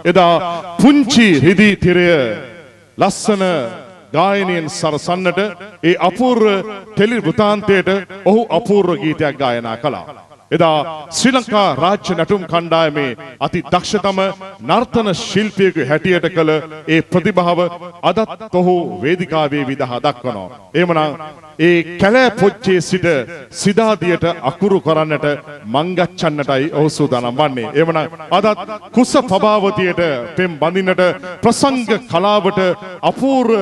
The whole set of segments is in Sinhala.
එදා පුංචි රිදී තිරය ලස්සන ගායනයෙන් සරසන්නට ඒ අපූර්ව ටෙලි වෘතාන්තයට ඔහු අපූර්ව ගීතයක් ගායනා කළා. එදා ශ්‍රී ලංකා රාජ්‍ය නැටුම් කණ්ඩායමේ අති දක්ෂතම නර්තන ශිල්පියෙකු හැටියට කළ ඒ ප්‍රතිභාව අදත් ඔහු වේදිකාවේ විදහා දක්වනවා. එහෙමනම් ඒ කැලෑ පොච්චේ සිට සිදාදියට අකුරු කරන්නට මංගච්ඡන්නටයි ඔහු සූදානම් වන්නේ. එහෙමනම් අදත් කුස පබාවතියට පෙම් බඳින්නට ප්‍රසංග කලාවට අපූර්ව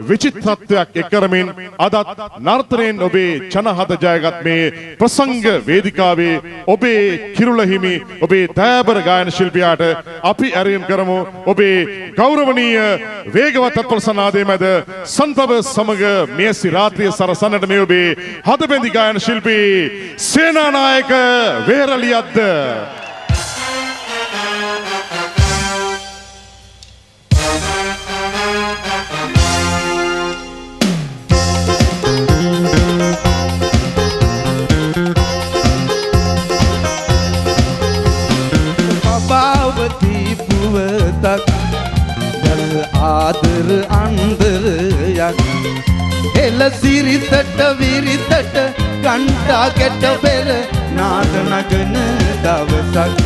විචිත්‍රත්වයක් එක් කරමින් අදත් නර්තනයෙන් ඔබේ ජනහද ජයගත් මේ ප්‍රසංග වේදිකාවේ ඔබේ කිරුළ හිමි ඔබේ දයාබර ගායන ශිල්පියාට අපි ඇරයුම් කරමු. ඔබේ ගෞරවනීය වේගවත් අත්පොළසන් මැද සන්තව සමග මෙයසි රාත්‍රිය සරසන්නට මේ ඔබේ හදබැඳි ගායන ශිල්පී සේනානායක වේරලියද්ද. පබාවති පුවතක් යස ආදර අන්දරයක් එල සිරිතට විරිතට කණ්ඩා ගැට පෙර නාද නගන දවසක්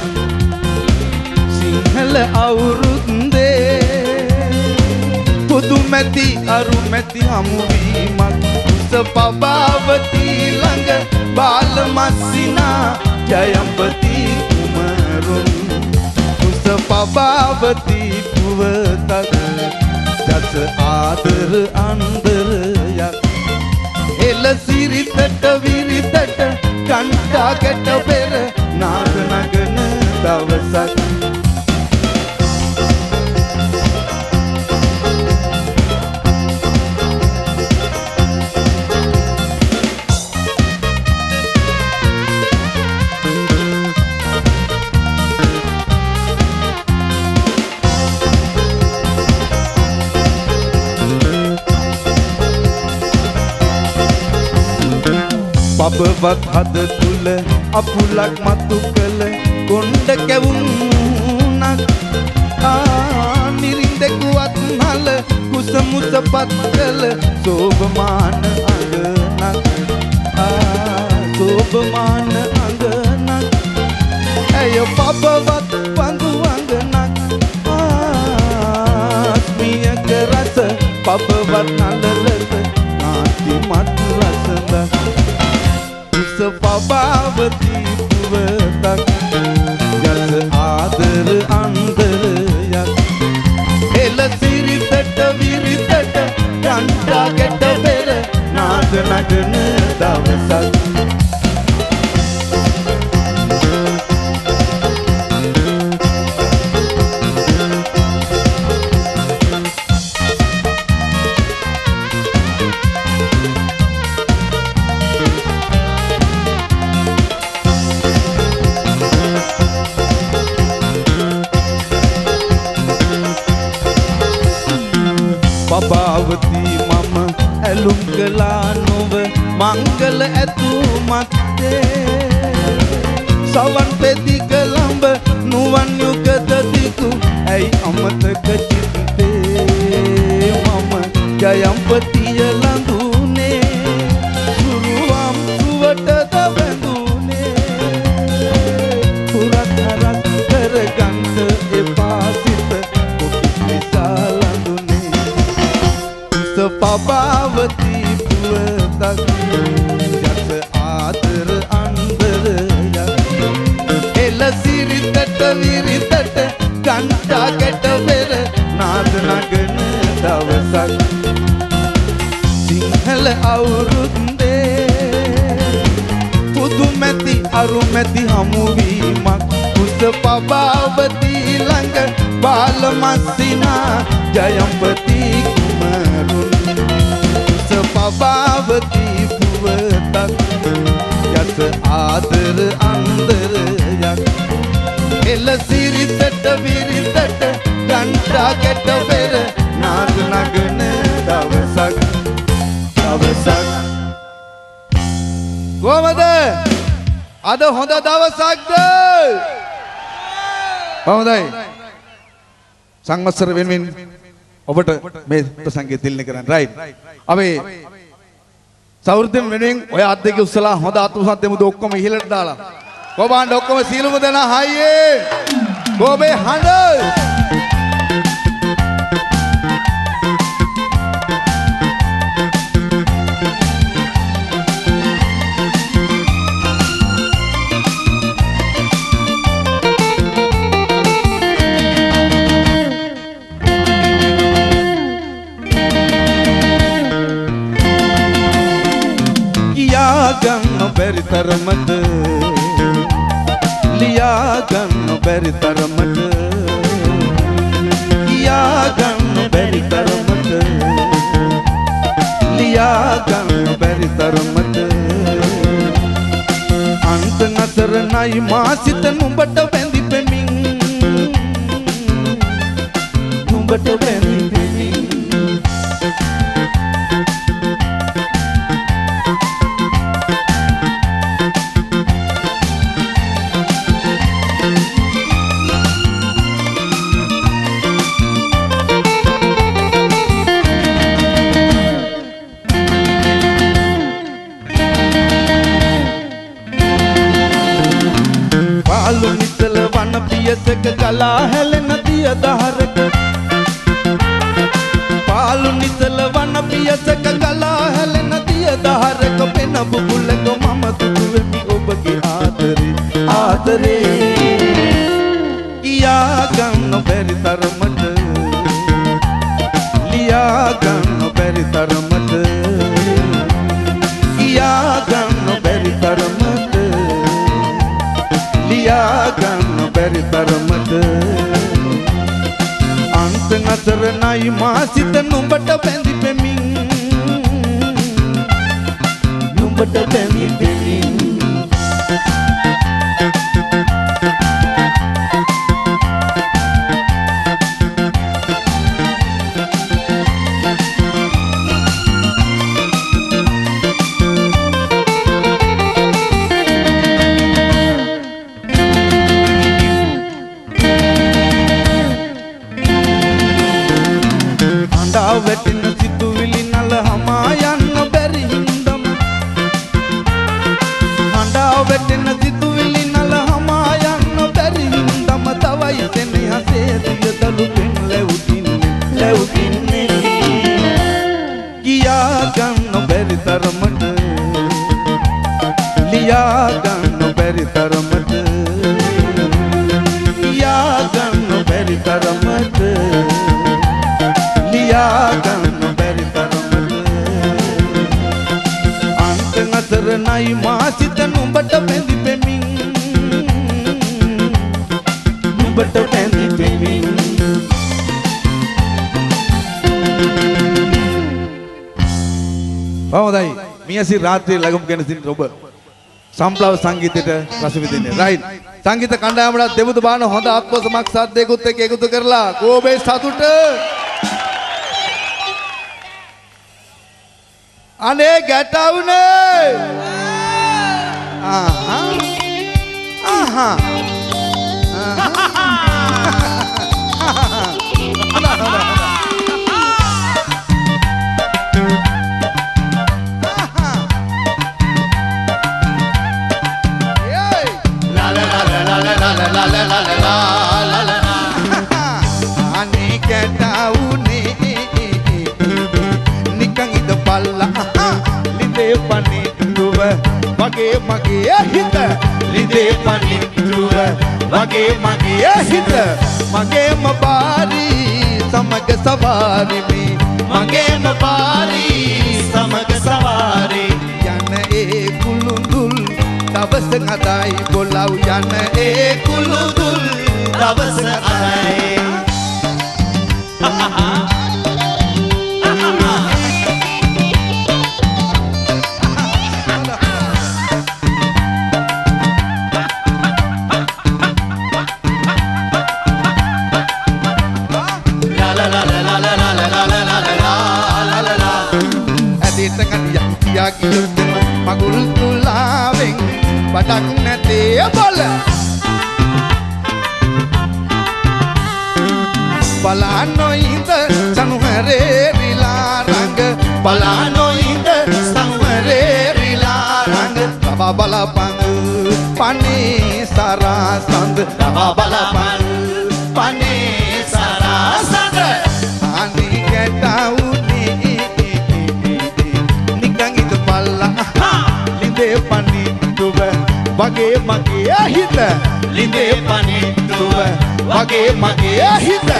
සිංහල අවුරුද්දේ පුදුමැති අරුමැති හමුවීමක් උස පබාවති ළඟ බාල මස්සිනා ජයම්පති කුමරුන් උස පබාවති පුවතක් යස ආදර අන්දරයක් එල සිරිතට විරිතට කණ්ඩා ගැට පෙර නාද නගන දවසක්. පබවත් හද තුල අපුලක් මතු කළ කොණ්ඩ කැවුනක් ආ නිරින්දෙකුවත් නල කුස මුස පත් කළ සෝභමාන අඟනක් ආ සෝභමාන අඟනක් ඇය පබවත් පඳු අඟනක් ආත්මියක රස පබවත් නල ලෙස නාටිමත් රසඳක් උස පබාවති පුවතක් යස ආදර අන්දරයක් එල සිරිතට විරිතට කණ්ඩා ගැට පෙර නාද නගන දවසක්. පබාවති මම ඇලුම් කළා නොව මංගල ඇතුමත්තේ සවන් පෙති කලඹ නුවන් යුගත දිගු ඇයි අමතක චිත්තේ මම ජයම්පතිය ලඳුනේ සුරුවම් සුවටද බැඳුනේ පුරත් හරස් කරගන්න එපා සිත කොකිස් නිසා ලඳුනේ උස පබාවති පුවතක් යස ආදර අන්දරයක් එල සිරිතට විරිතට කණ්ඩා ගැට පෙර නාද නගන දවසක් සිංහල අවුරුද්දේ පුදුමැති අරුමැති හමුවීමක් උස පබාවති ළඟ බාල මස්සිනා ජයම්පති කුමරුන් උස පබාවති පුවතක් යස ආදර අන්දරයක් එල සිරිතට විරිතට කණ්ඩා ගැට පෙර නාද නගන දවසක් දවසක්. කොහමද අද හොඳ දවසක්ද? හොඳයි. සංවත්සර වෙනුවෙන් ඔබට මේ ප්‍රසංගය තිළිණ කරන්න. රයිට්. අපි සෞර්ධ්‍යම වෙනුවෙන් ඔය අත් දෙක උස්සලා හොඳ අත්උසක් දෙමුද ඔක්කොම ඉහළට දාලා. කොබාණ්ඩ ඔක්කොම සීලුම දෙනා හයියේ. කොබේ හඬ. ගන්න බැරි තරමට ලියා ගන්න බැරි තරමට කියා ගන්න බැරි තරමට ලියා ගන්න බැරි තරමට අන්ත නතර නයි මා සිත නුඹට බැඳි පෙමින් නුඹට බැඳි පෙමින්. පියසක ගලා හැලෙන දිය දහරක පාලු නිසල වන පියසක ගලා හැලෙන දිය දහරක පෙන බුබුලක මම දුටු වෙමි ඔබගේ ආදරේ ආදරේ. කියා ගන්න බැරි තරමට ලියා ගන්න බැරි තරමට කියා ගන්න බැරි තරමට ලියා ගන්න බැරි තරමට අන්ත නතර නයි මා සිත නුඹට බැඳි පෙමින් නුඹට බැඳි පෙමින්. වැටෙන සිතුවිලි නල හමා යන්න බැරි හින්දම හඬා වැටෙන සිතුවිලි නල හමා යන්න බැරි හින්දම තවයි සෙනෙහසේ දිය දළු පෙන් ලැබුතින්නේ ලැබුතින්නේ. කියා ගන්න බැරි තරමට ලියා ගන්න බැරි තරමට කියා ගන්න බැරි තරමට ලියා ගන්න බැරි තරමට අන්ත නතර නයි මා සිත නුඹට බැඳි පෙමින් නුඹට බැඳි පෙමින්. හොඳයි, මියසි රාත්‍රියේ ලැබුම් ගැන සිටින ඔබ සම්ප්ලව සංගීතයට රස විඳින්නේ. රයිට්. සංගීත කණ්ඩායමට දෙමුදු බාන හොඳ ආත්මසමක් සද්දයකුත් එක්ක එකතු කරලා කෝබේ සතුට. අනේ ගැටවුනේ. ආහා ආහා අනේ ගැටවුනේ නිකන් ඉඳපල්ලා ලිඳේ පනිට්ටුව වගේ මගේ හිත ලිඳේ පනිට්ටුව වගේ මගේ හිත මගේම බාරි සමග සවාරි මේ මගේම බාරි සමග සවාරි යන ඒ කුළුඳුල් දවස අදයි බොලව් යන ඒ කුළුඳුල් දවස අදයි. මගුල් තුලාවෙන් බඩක් නැතේ බල බලා නොඉඳ සනුහරේ රිලා රංග බලා නොඉඳ සනුහරේ රිලා රංග රවා බලපන් පනේ සරා සඳ රවා බලපන් පනේ සරා සඳ අනි ගැටා උනේ නිකන් ඉඳපල්ලා ලිඳේ පනිට්ටුව වගේ මගේ හිත ලිඳේ පනිට්ටුව වගේ මගේ හිත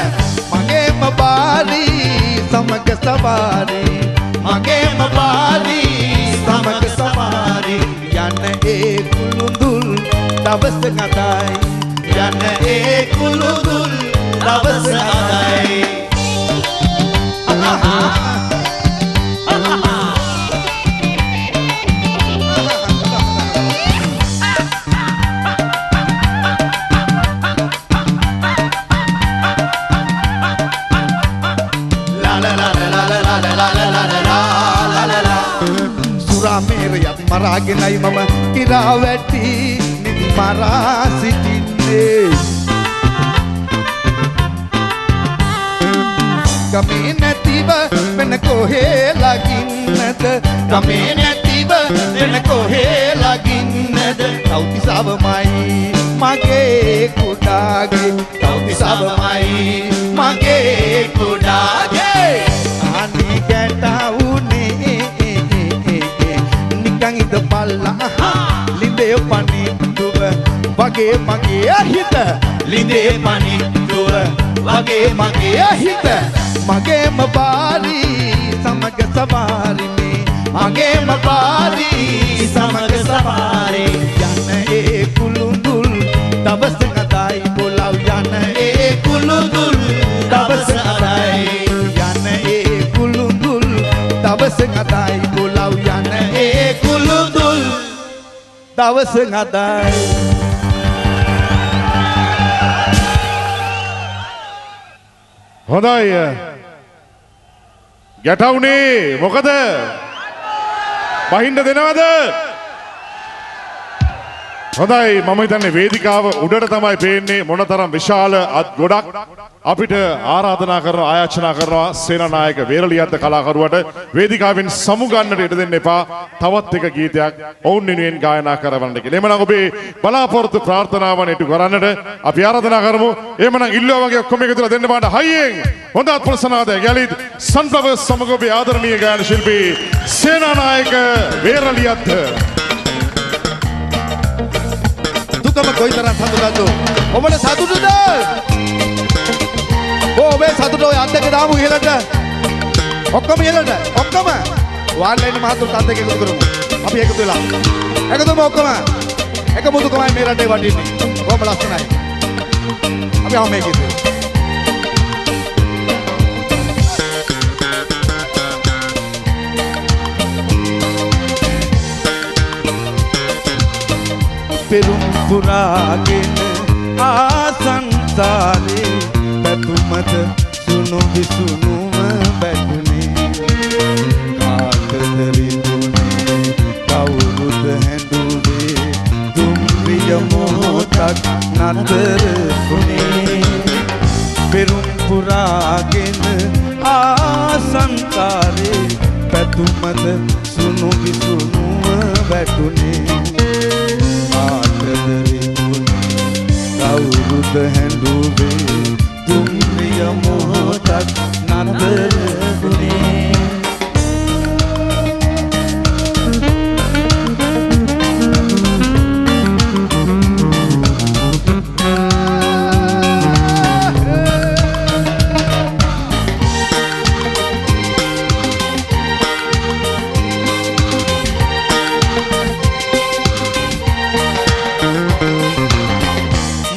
මගේම බාරි සමග සවාරි මගේම බාරි සමග සවාරි යන ඒ කුළුඳුල් දවස ගතයි යන ඒ කුළුඳුල් දවස ගතයි. සුරාමේරයත් මරාගෙනයි මම කිරා වැටි නිදි මරා සිටින්නේ ගමේ නැතිව වෙන කොහේ ලගින්නද ගමේ නැතිව වෙන කොහේ ලගින්නද තව්තිසාවමයි මගේ කුඩාගේ තව්තිසාවමයි මගේ කුඩාගේ අනි ගැටා උනේ නිකන් ඉඳපල්ලා ලිඳේ පනිට්ටුව වගේ මගේ හිත ලිඳේ පනිට්ටුව වගේ මගේ හිත මගේම බාරි සමග සවාරි මේ මගේම බාරි සමග සවාරි යන ඒ කුළුඳුල් දවස ගතයි පොළව් යන ඒ කුළුඳුල් දවස ගතයි යන ඒ කුළුඳුල් දවස ගතයි පොළව් යන ඒ කුළුඳුල් දවස ගතයි. හොඳයි ගැටවුනේ මොකද බහින්න දෙනවද? හොඳයි මම හිතන්නේ වේදිකාව උඩට තමයි පේන්නේ මොනතරම් විශාල අත් ගොඩක් අපිට ආරාධනා කරනවා ආයාචනා කරනවා සේනානායක වේරලියද්ද කලාකරුවට වේදිකාවෙන් සමුගන්නට ඉඩ දෙන්න එපා. තවත් එක ගීතයක් ඔවුන් වෙනුවෙන් ගායනා කරවන්න කියලා. එහෙමනම් ඔබේ බලාපොරොත්තු ප්‍රාර්ථනාවන් ඉටු කරන්නට අපි ආරාධනා කරමු. එහෙමනම් ඉල්ලුවා වගේ ඔක්කොම එකතු වෙලා දෙන්න බාට හයියෙන් හොඳ අත්පොළසනාදයක් යලිත් සන්ෆ්ලවර්ස් සමග ඔබේ ආදරණීය ගායන ශිල්පී සේනානායක වේරලියද්ද. දුකම කොයිතරම් සතුටුද? ඔබට සතුටුද? ඔව් ඔබේ සතුට ඔය අත් දෙක දාමු ඉහළට. ඔක්කොම ඉහළට. ඔක්කොම. වාඩිලා ඉන්න මහතුරුත් අත් දෙක එකතු කරමු. අපි එකතු වෙලා. එකතු වෙමු ඔක්කොම. එක මුදුකමයි මේ රටේ වටින්නේ. බොහොම ලස්සනයි. අපි ආව මේ ගීතේ. පෙරුම් පුරාගෙන ආසංසාරේ පැතුමද සුණු විසුණුව වැටුනේ කාටද රිදුනේ කවුරුද හැඬුවේ දුම්රිය මොහොතක් නතර වුණේ පෙරුම් පුරාගෙන ආසංසාරේ පැතුමද සුණු විසුණුව වැටුනේ කවුරුද හැඬුවේ දුම්රිය මොහොතක් නතර වුණේ.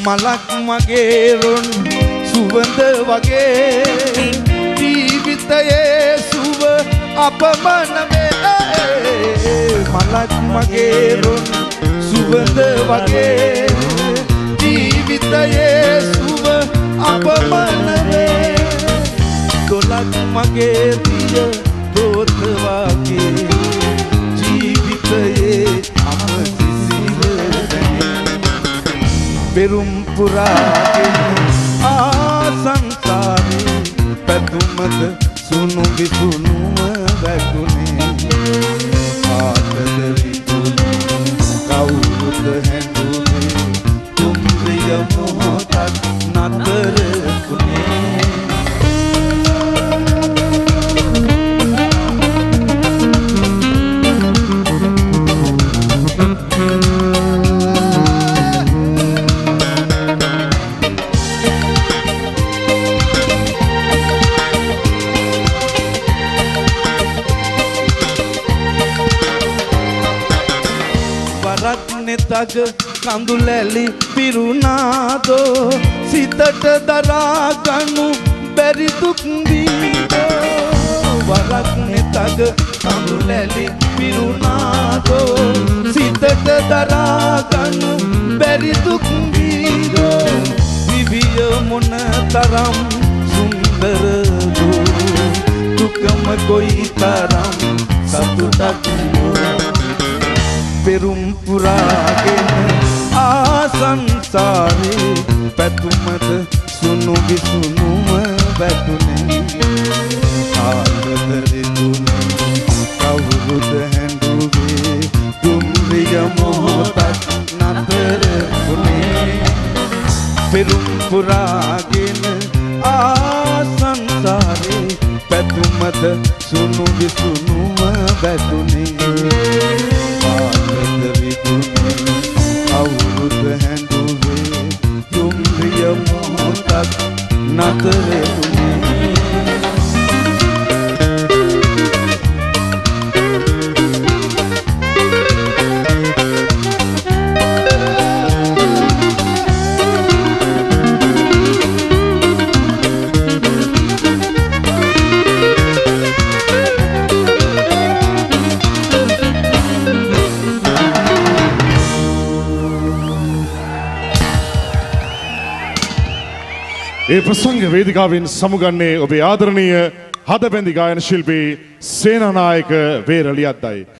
මලක් මගේ රුන් සුවඳ වගේ ජීවිතයේ සුව අපමණ වේ මලක් මගේ රුන් සුවඳ වගේ ජීවිතයේ සුව අපමණ වේ දොලක් මගේ දිය දොත වගේ ජීවිතයේ අම සිසිල දැනේ පෙරුම් පුරාගෙන ආසංසාරේ සුණු විසුණුම වැටුනේ කාටද රිදුනේ කවුරුද හැඬුවේ දුම්රිය මොහොතක් නතර වුණේ. නෙතග කඳුලැලි පිරුණාදෝ සිතට දරා ගනු බැරි දුක් වීදෝ වරක් නෙතග කඳුලැලි පිරුණාදෝ සිතට දරා ගනු බැරි දුක් වීදෝ දිවිය මොන තරම් සුන්දරදෝ දුකම කොයි තරම් සතුටක් පෙරුම් පුරාගෙන ආ සංසාරේ පැතුමද සුණු විසුණුම වැටුනේ කාටද රිදුනේ කවුරුද හැඬුවේ දුම්රිය මොහොතක් නතර වුණේ පෙරුම් පුරාගෙන ආ සංසාරේ පැතුමද සුණු විසුණුම වැටුනේ කාටද රිදුනේ කවුරුද හැඬුවේ දුම්රිය මොහොතක් නතර වුණේ. ඒ ප්‍රසංග වේදිකාවෙන් සමුගන්නේ ඔබේ ආදරණීය හදබැඳි ගායන ශිල්පී සේනානායක වේරලියද්දයි.